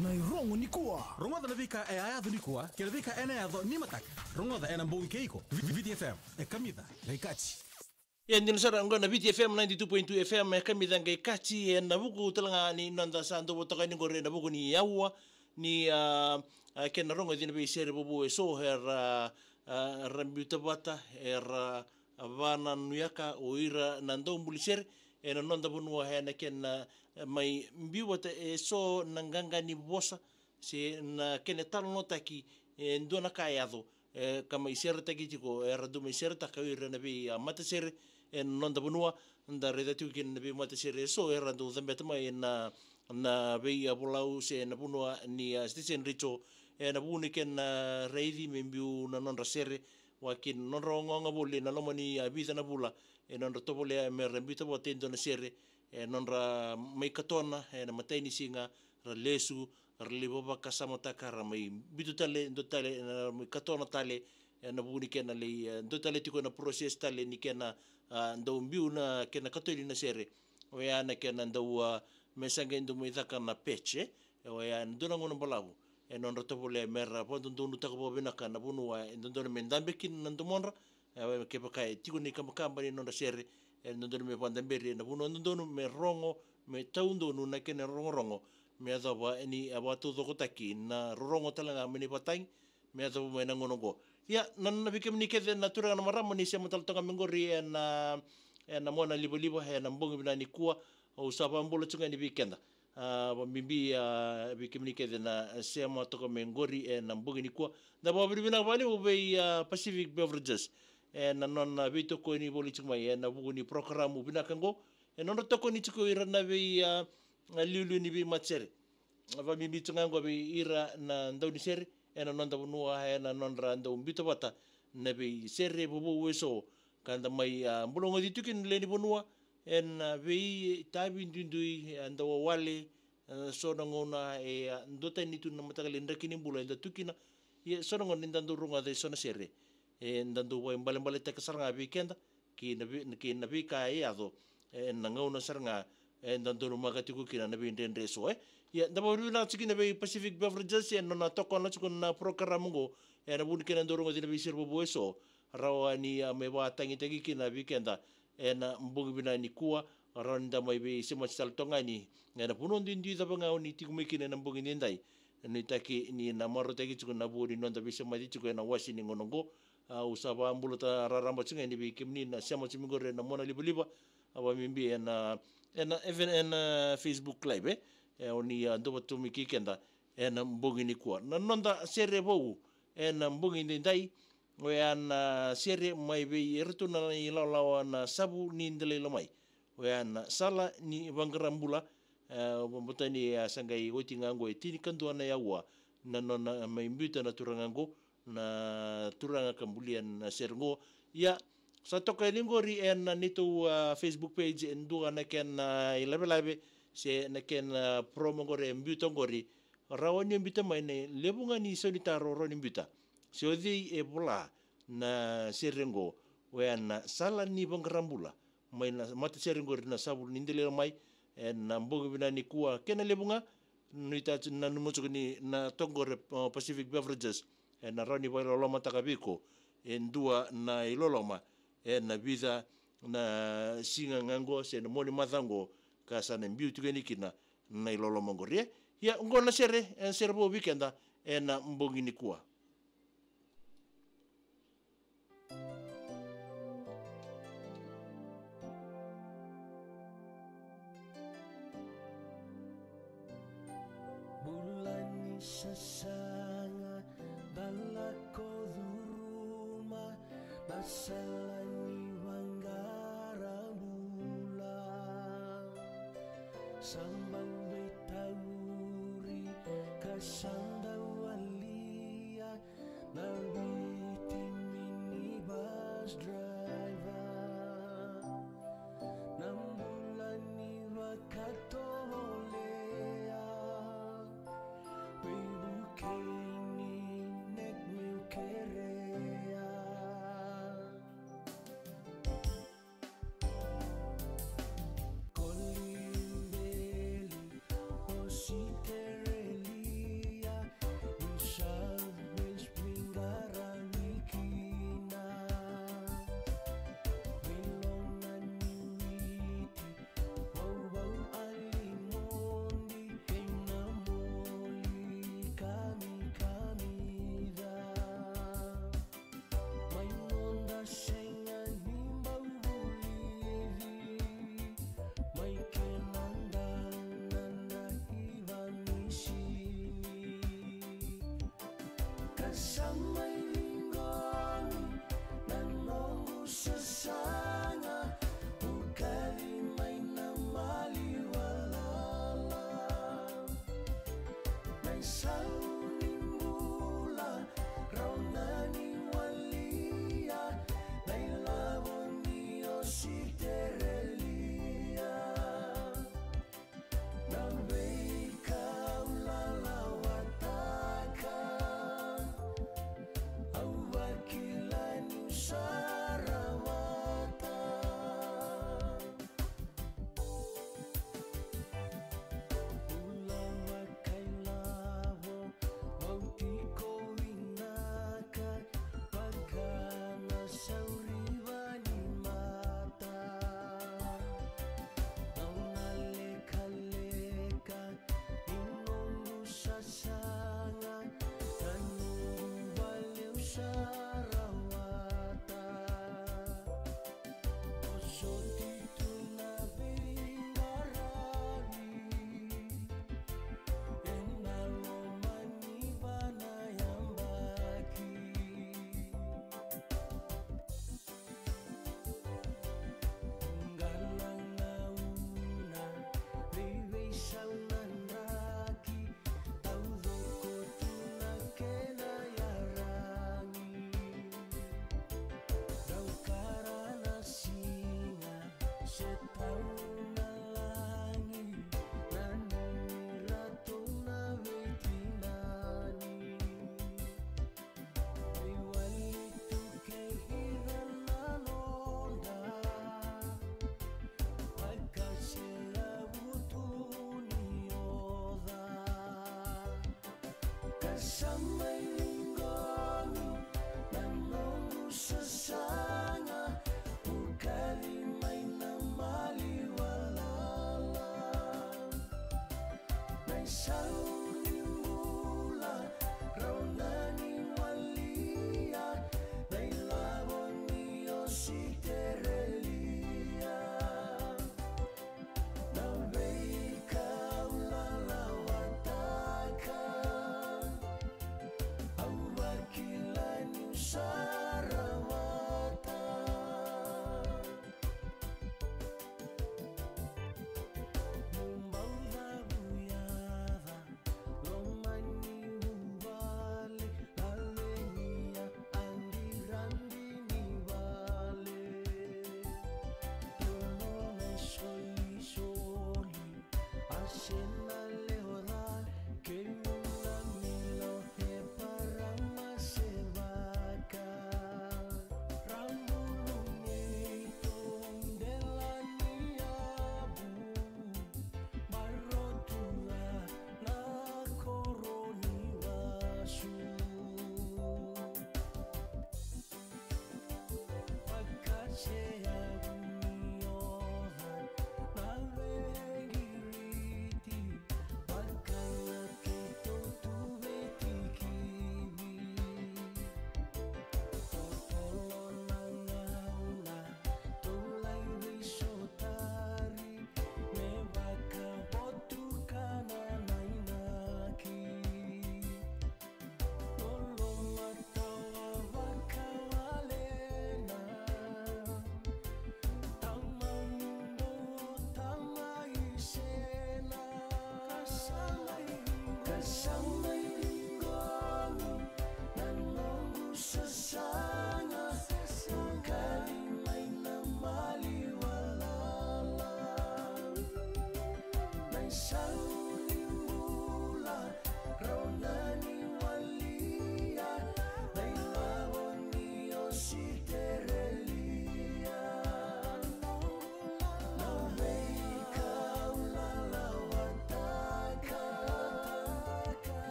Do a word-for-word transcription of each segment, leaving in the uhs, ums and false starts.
Na irogo nikua. Rogoca na veika e a yaco nikua kei na veika ena yaco ni mataka. Rogoca ena bogi kei iko. V-, Viti F M, e kamica qai kati. Ia, dina sara, oqo na Viti F M ninety-two point two F M, e kamica qai kati, ena vuku tale ga ni noda sa dau vakatokai ni qori ena vuku ni aua ni, a, a, kena rogoci na veisere vovou eso era, a, ra biuta vata, era, a, vananuyaka o ira na daubuli sere ena noda vanua ena kena, a, mai biu vata eso na qaqa ni vosa se na kena talanoataki e dua na ka e yaco, e, ka mai seretaki tiko, era dau mai seretaka o ira na vei, a, matasere ena noda vanua. Da raica tiko kina na veimatasere eso era dau cabeta mai na, na vei, a, volau se na vanua ni, a, station radio ena vuku ni kena, a, raici me biu na nodra sere, vaka kina na nodra ogaoga voli ena loma ni, a, vica na vula, e nodra tovolea me ra biuta vata e dua na sere, e nodra mai katona ena imatai ni siga, ra lesu, ra lai vakasamataka, ra mai biuta tale, dua tale, ena mai katona tale, ena vuku ni kena lai, e, dua tale tiko na process tale ni kena, a, dau biu na kena katoni na sere. Oya na kena dau, a, me sa qai dau mai caka na patch, e. E, oya ena dua na gauna balavu e nodra tovolea me ra vakadodonutaka vakavinaka na vanua e dodonu me dabe kina na domodra. E, kevaka e tiko na ikabakaba ni nodra sere, e dodonu me vakadaberi ena vanua dodonu, me rogo, me taudonu na kena rogorogo, me yacova ni, e, vakataucokotaki na rorogo tale ga mai na ivakatagi, me yacova mai na gauna oqo. Ia, na, na vei kemuni kece na turaga na marama ni sema tale toka mai qori ena, ena mona livaliva ena bogi vinaka nikua, au sa vakabula tiko ga yani vei keda. A, vakabibi, a, vei kemuni kece na sema toka mai qori ena bogi nikua. Da vakavinavinaka vakalevu vei, a, Pacific Beverages ena nona veitokoni voli tiko mai ena vuku ni porokaramu vinaka oqo, ena nodra tokoni tiko ira na vei, a, liuliu ni veimatasere. Vakabibi tiko ga oqo vei ira na daunisere ena noda vanua ena nodra dau biuta vata na veisere vovou eso, ka da mai, a, bula goci tiko kina na lewe ni vanua ena veitavi duidui, a, dau wawale, a, so na gauna e, a, duatani tu na mataqali draki ni bula eda tu kina. Ia, so na gauna eda dau rogoca eso na sere, eda dau vakaibalebaletaka sara ga vei keda kei na vei, kei na veika e yaco ena gauna sara ga eda donumaka tiko kina na veidredre eso, e. Ia, da vakavinavinaka tiko kina vei Pacific Beverages ena nona tokona tiko na porokaramu oqo ena vuku ni kena dau rogoci na veisere vovou eso, rawa ni, a, mai vakatagitaki kina vei keda ena bogi vinaka nikua. Rawa ni da mai veisemati tale toka ga yani ena vanua duidui cava ga o ni tiko mai kina ena bogi edaidai. Nuitaki ni na marautaki tiko na vo ni noda veisemati tiko ena wase ni gauna oqo. Au sa vakabula raraba tiko ga yani vei kemuni na sema tiko mai qori ena mona livaliva, a, vakabibi ena, ena, even ena Facebook Live, e, e, o ni, a, dau vata tu mai kei keda ena bogi nikua. Na noda sere vou ena bogi edaidai, oya na sere mai vei iratou na ilawalawa na Savu ni Delai Lomai, oya na Sala ni Vaqara Bula. E, vakabauta ni a sa qai oti ga oqo e tinikadua na aua na nona mai biuta na turaga oqo, na turaga ka bulia na sere oqo. Ia, sa toka yani qori ena neitou, a, Facebook page e dua na kena, a, ilavelave se na kena, a, promo qori e biuta qori. Rawa ni o biuta mai na levu ga ni sau ni taro rawa ni biuta. Se o cei e vola na sere oqo, oya na Sala ni Vaqara Bula, mai na matasere qori na Savu ni Delai Lomai ena bogi vinaka nikua. Kena levu ga, nuitaki, nanuma tiko ni na toka qori, o, Pacific Beverages ena rawa ni vakailolomataka vei iko e dua na iloloma ena vica na siga ga oqo se na mua ni macawa oqo, ka sa na biu tiko yani kina na iloloma oqori, e. Ia, oqo na sere, e, sere vou vei keda ena bogi nikua. Bula ni sasaga, da lako curuma na Sala ni Vaqara Bula. Sa bau veitauri ka sa dau walia na Viti minibus driver. Na bula ni vakatovolea, veivuke ni neck meu kerea. Koliubeli, o sitereli, Sega ni bau vulici mai kena dau na ivanisini. Ka sa mai ciqomi na noqu sasaga, ukaci mai na maliwa lala. Na isau ni bula rau na ni walia, na ilavo ni Ositerelia. Na veika au lalawataka, au vakila niu sa rawata. Bula vakailavo, au tiko vinaka, vaka na sauriva ni mata. Au na lekaleka ni noqu sasaga, na noqu vale au sa rawata. Vosoti tu na veiqaravi ena loma ni va na yabaki. Qai na gauna veiveisau na draki, taucoko tu na kena iyaragi. Rau kara na siga se tau na lagi, na nui ratou na veitinani. Veiwali tu kei ira na noda, vaka se yavu tu ni oca. Ka sa mai ciqomi na noqu sasaga, ukaci mai na maliwa lala. Na isau ni bula rau na ni walia, na ilavo ni Ositerelia. Na veika au lalawataka, au vakila niu sa rawata.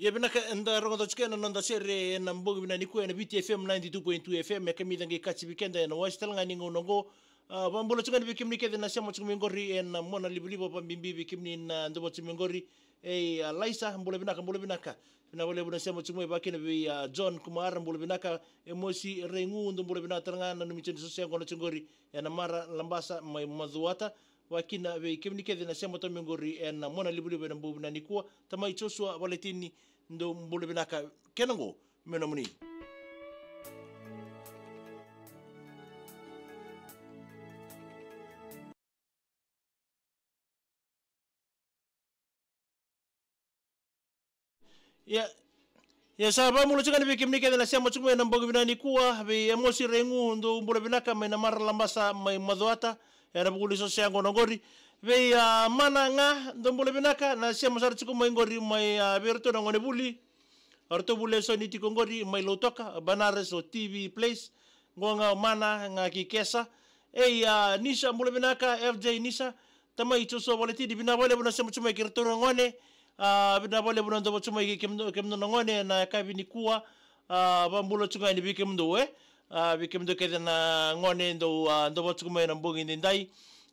Ia vinaka, eda rogoca tiko ena noda sere ena bogi vinaka nikua ena Viti F M ninety-two point two F M, e kamica qai kacivi keda ena wasi tale ga ni gauna oqo. A, vakabula tiko ga ni vei kemuni kece na sema tiko mai qori ena mona livaliva, vakabibi vei kemuni na dova tiko mai qori. Ei, a, Laisa, bula vinaka, bula vinaka. Vinaka vakalevu na sema tiko mai, vakakina vei, a, John Kumara, bula vinaka. Emosi Raigu, dou bula vinaka tale ga, nanumi tiko ni so se yaqona tiko qori ena Mara Labasa mai Macuata. Vakakina vei kemuni kece na sema tiko mai qori ena mona livaliva ena bogi vinaka nikua. Tamai Joshua Valetini, dou bula vinaka, kena qo me nomuni. Ia, ia sa vakabula tiko ga ni vei kemuni kece na sema tiko mai ena bogi vinaka nikua, vei Emosi Raigu, dou bula vinaka mai na Mara Labasa mai Macuata, ena vuku ni so se yaqona qori. Vei, a, Mana ga, dou bula vinaka, na sema sara tiko mai qori mai, a, vei iratou na gone vuli. O ratou vuli eso ni tiko qori mai Lautoka, Banaras, o T V Place, qo ga o Mana ga ki Kesa. Ei, a, Nisa, bula vinaka, F J Nisa, tamai Joshua Valetini, vinaka vakalevu na sema tiko mai kei iratou na gone. A, vinaka vakalevu na dova tiko mai kei kemudou, kemudou na gone, na yakavi nikua. A, vakabula tiko ga ni vei kemudou, e. A, vei kemudou kece na gone, dou, a, dova tiko mai na bogi daidai.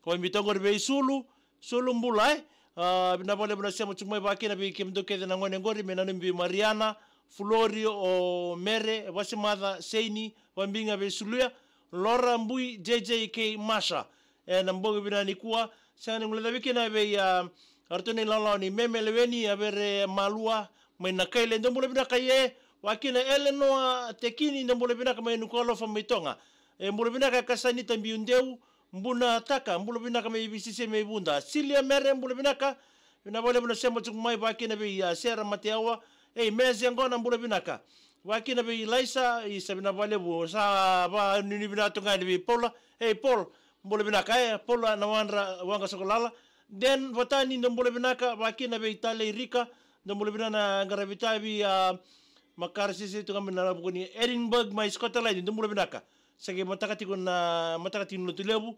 Ko mi tiko qori vei Sulu, Sulu bula, e. A, vinaka vakalevu na sema tiko mai, vakakina vei kemudou kece na gone qori, me nanumi vei Mariana, Fulori, o Mere, Vasimaca, Seini, vakabibi ga vei Suluya, Lora, Bui, J J kei Masha. Ena bogi vinaka nikua, sega ni guilecavi kina vei, a, ratou na ilawalawa ni Meme Leweni, a, Vere Malua, mai Nakaile, dou bula vinaka, e, vakakina Elenoa Tekini, dou bula vinaka mai Nukualofa mai Toga. E, bula vinaka Kasanita Biudeu, Buna Taka, bula vinaka mai V C C mai Vuda. Silia Mere, bula vinaka. Vinaka vakalevu na sema tiko mai, vakakina vei, a, Sera Mateawa. Ei, Mese Gona, bula vinaka. Vakakina vei Laisa, isa, vinaka vakalevu. Sa vakanuinui vinaka tu ga yani vei Paula. Ei, Paul, bula vinaka, e, Paula na wadra waqa sokolala. Den Vatani, dou bula vinaka, vakakina vei Talei Rika, dou bula vinaka na qaravi tavi, a, makara sese tu ga mai na vuku ni Edinburgh mai Scotland, dou bula vinaka. Sa qai mataka tiko na, mataka tiko na lotu levu.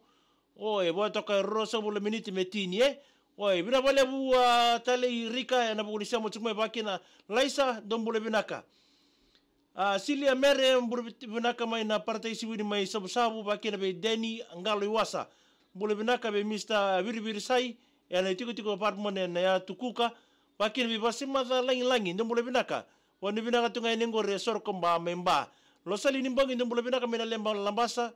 Oi, vo toka e ruasagavulu miniti me tini, e. Oi, vinaka vakalevu, a, Talei Rika, ena vuku ni sema tiko mai, vakakina Laisa, dou bula vinaka. A, Silia Mere, bula vit-, vinaka mai na Parataisi Wini mai Savusavu, vakakina vei Deni Qalo i Wasa. Bula vinaka vei Mista Virivirisai, ena itikotiko apartment ena yatu Kuka, vakakina vei Vasimaca Lagilagi, dou bula vinaka. Vakanuinui vinaka tu ga yani qori e Sorokoba mai Ba. Losali ni Bogi, dou bula vinaka mai na Leba Labasa,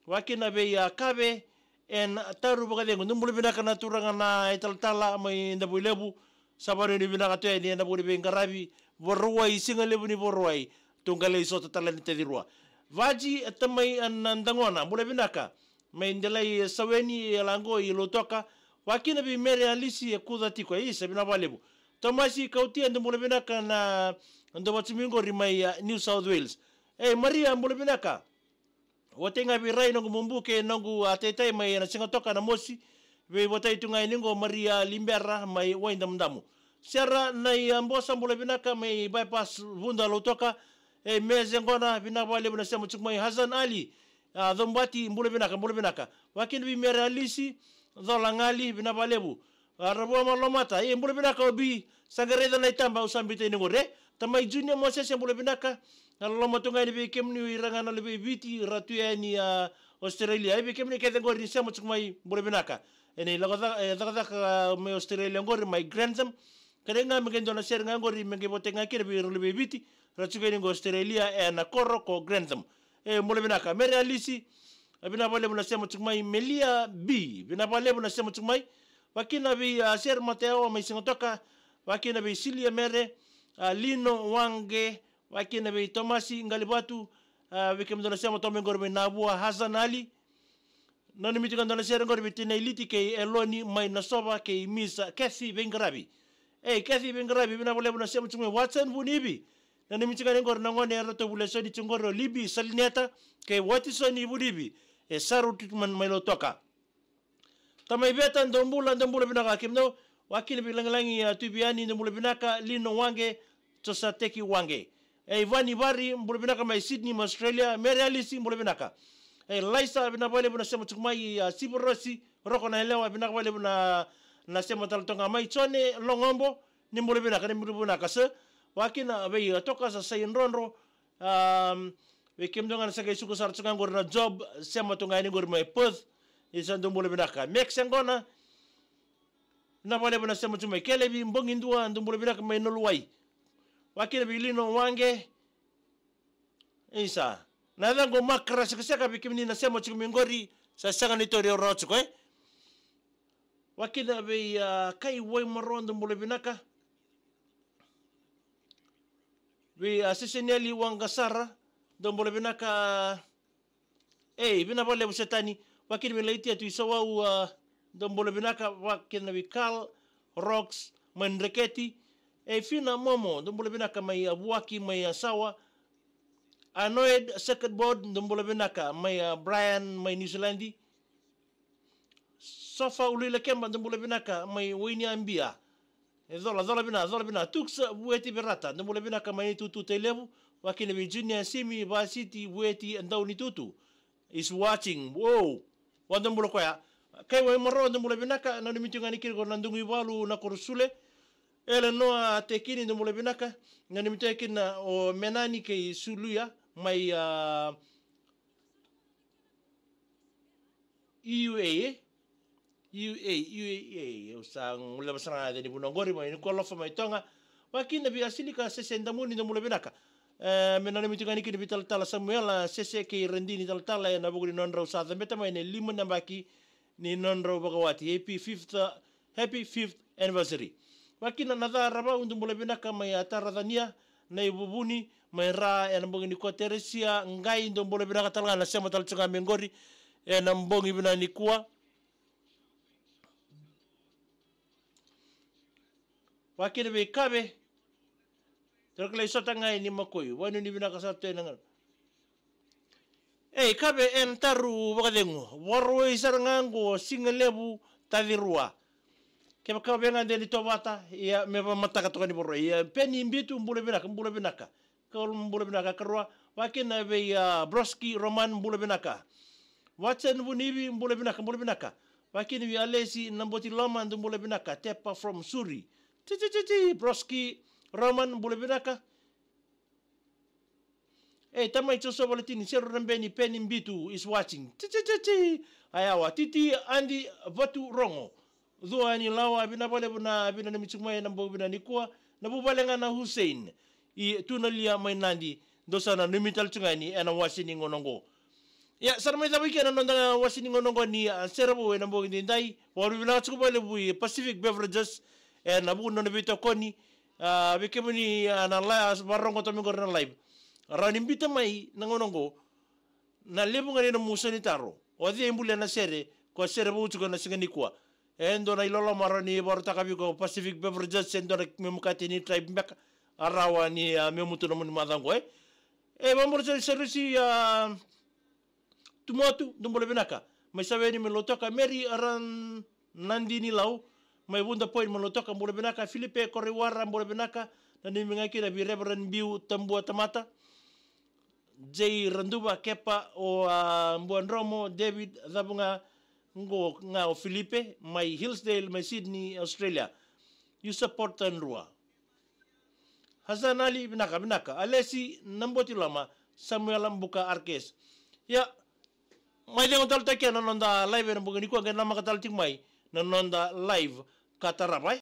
vakakina vei, a, Kave, ena Taru Vakacegu, dou bula vinaka na turaga na italatala mai Davuilevu. Sa vakanuinui vinaka tu yani ena vuku ni veiqaravi, Vakarauwai, siga levu ni Vakarauwai, tu qai lai sota tale na tacirua. Vaji, e, tamai, a, na Dagona, bula vinaka. Mai Delai, e, Saweni, e, laqo i Lautoka. Vakakina vei Mere Alisi, e kuca tiko, e, isa, vinaka vakalevu. Tomasi Kautia, dou bula vinaka na dova tiko mai qori mai, a, New South Wales. E, Maria, bula vinaka. Vakatai ga vei Rai, noqu mubu kei noqu, a, taitai mai na Sigatoka na mosi. Vei vakatai tu ga yani qo Maria Libera mai Waidamudamu. Sera Naibosa, bula vinaka mai Bypass Vuda Lautoka. E, Mese Gona, vinaka vakalevu na sema tiko mai. Hasan Ali, a, Cobati, bula vinaka, bula vinaka. Vakakina vei Mere Alisi, Cola Gali, vinaka vakalevu. A, Ravua Malomata, e, bula vinaka Obi, sa qai raica na itaba au sa biuta yani qori, e. Tamai Junior Mosese, bula vinaka. Na loloma tu ga yani vei kemuni ira ga na luvei Viti, ra tu yani, a, Australia. E, vei kemuni kece qori ni sema tiko mai, bula vinaka. E, ni lako ca-, e, cakacaka, a, mai Australia qori, mai Grantham. Kerei ga me qai dua na sere ga qori, me qai vakatai ga kina vei ira luvei Viti, ra tiko yani qo Australia, ena koro ko Grantham. E, bula vinaka. Mere Alisi, a, vinaka vakalevu na sema tiko mai. Melia B, vinaka vakalevu na sema tiko mai. Vakakina vei, a, Sera Mateawa mai Sigatoka. Vakakina vei Silia Mere, a, Lino Waqe. Vakakina vei Tomasi Qalivatu. A, vei kemudou na sema tiko mai qori mai Navua, Hasan Ali. Nanumi tiko ga dua na sere qori vei Tinailiti kei Eloni mai Nasova kei Misa Kathy Veiqaravi. Ei, Kathy Veiqaravi, vinaka vakalevu na sema tiko mai. Watson Vunivi. Nanumi tiko ga yani qori na gone eratou vuli eso ni tiko qori o Libi Salineta kei Watisoni Vunivi. E Saru Treatment mai Lautoka. Tamai Veta, dou bula, dou bula vinaka kemudou. Vakakina vei Lagilagi, a, Tuiviyani, dou bula vinaka, Lino Waqe, Josateki Waqe. E, Ivani Vari, bula vinaka mai Sydney, mai Australia. Mere Alisi, bula vinaka. E, Laisa, vinaka vakalevu na sema tiko mai, a, Sivarosi, Roko na yalewa, vinaka vakalevu na, na sema tale toka mai. Jone Logobo, ni bula vinaka, ni bula vinaka, sir. Vakakina vei, a, Tokasa Saidrodro, um, vei kemudou ga na sa qai suka sara tu ga qori na job, sema tu ga yani qori mai Perth, ni sa dou bula vinaka. Max Yaqona, vinaka vakalevu na sema tu mai. Kelevi Bogidua, dou bula vinaka mai Nuluwai. Vakakina vei Lino Waqe, isa. Na yacaqu o Makara Sekaseka, vei kemuni na sema tiko mai qori, sa sega ni tauri au rawa tiko, e? Vakakina vei, a, Kai Waimaro, dou bula vinaka. Vei, a, Sesenieli Waqasara, dou bula vinaka. Ei, vinaka vakalevu Setani. Vakakina vei Laitia Tuisawau, a, dou bula vinaka. Vakakina vei Carl Rocks mai Dreketi. Ei, Fina Momo, dou bula vinaka mai, a, Vuaki mai, a, Sawa. Anoid Circuit Board, dou bula vinaka mai, a, Brian mai New Zealand. Sofa Uluilakeba, dou bula vinaka mai Wainiabia. E cola, cola vina, cola vina. Tuks Vueti Verata, dou bula vinaka mai Nitutu Tailevu. Vakakina vei Junior Simi Vasiti Vueti Daunitutu is watching. Wow. Wa dou bula koya. Kai Waimaro, dou bula vinaka, nanumi tu ga ni kina ko Nadugunivalu, Nakorosule. Elenoa Tekini, dou bula vinaka. Nanumi tu ga kina o Menani kei Suluya mai, a, U A E, e? U A E, U A E, e? Au sa guilecava sara ga na yaca ni vanua qori, mai Nuku'alofa mai Toga. Vakakina vei Asilika Sese Damuni, dou bula vinaka. E, me nanumi tu ga ni kina vei talatala Samuela Sese kei Radini talatala ena vuku ni nodrau sa cabeta mai na lima na yabaki ni nodrau vakawati. Happy fifth, uh, happy fifth anniversary. Vakakina na Ca Ravau, dou bula vinaka mai, a, Taracania, na ivuvuni mai Ra ena bogi nikua. Teresia Qai, dou bula vinaka tale ga na sema tale tu ga mai qori ena bogi vinaka nikua. Vakakina vei Kave, Tarakalai Sota Qai ni Makoi, vanuinui vinaka sara tu ena gauna. Ei, Kave, ena taru vakacegu. Vakarauwai sara ga qo, siga levu, taci rua. Kevaka vei ga de ni tovata, ia me vamataka toka ni vakarauwai. Ia, Peni Bitu, bula vinaka, bula vinaka. Kau bula vinaka, karua. Vakakina vei, a, Broski Roman, bula vinaka. Watson Vunivi, bula vinaka, bula vinaka. Vakakina vei Alesi Naboti Loma, dou bula vinaka. Tepa from Suri. Ti, ti, ti, ti, Broski Roman, bula vinaka. Ei, tamai Joshua Valetini, Seru Rabeni, Peni Bitu is watching. Ti, ti, ti, ti. Ayawa, Titi Adi Vaturogo. Cua ni Lawa, vinaka vakalevu na vinanumi tiko mai ena bogi vinaka nikua. Na vuvale ga na Hussein. I Tunalia mai Nadi. Dou sa nanumi tale tu ga yani ena wase ni gauna oqo. Ia, sa na mai cava i ke na noda wase ni gauna oqo ni, a, sere vou ena bogi nidai. Vakavinavinaka tiko vakalevu i Pacific Beverages ena vuku ni nona veitokoni. A, vei kemuni, a, na live, vakarorogo toka mai qori na live. Rawa ni biuta mai na gauna oqo na levu ga ni nomu sau ni taro. O cei e bulia na sere, ko sere vou tiko na siga nikua. E dua na iloloma rawa ni vakarautaka vei iko Pacific Beverages, e dua na memu kati ni tribe beka. A rawa ni, a, memu tu nomuni macawa oqo, e. E, vakabula sara, sara, a, Tumotu, dou bula vinaka. Mai Saweni mai Lautoka, Mary Aran Nadi ni Lau, mai Vuda Point mai Lautoka, bula vinaka. Filipe Koreiwara, bula vinaka. Nanumi ga kina vei Reverend Biu Tabua Tamata. J Raduva, Kepa, o, a, Buadromo, David, cavu ga, qo ga o Filipe, mai Hillsdale, mai Sydney, Australia. You support Tadrua. Hasan Ali, vinaka, vinaka. Alesi Naboti Loma, Samuela Buka Arkes. Ia, mai cegu tale tu ga na noda live ena bogi nikua, qai namaka tale tiko mai na noda live ka tarava, e.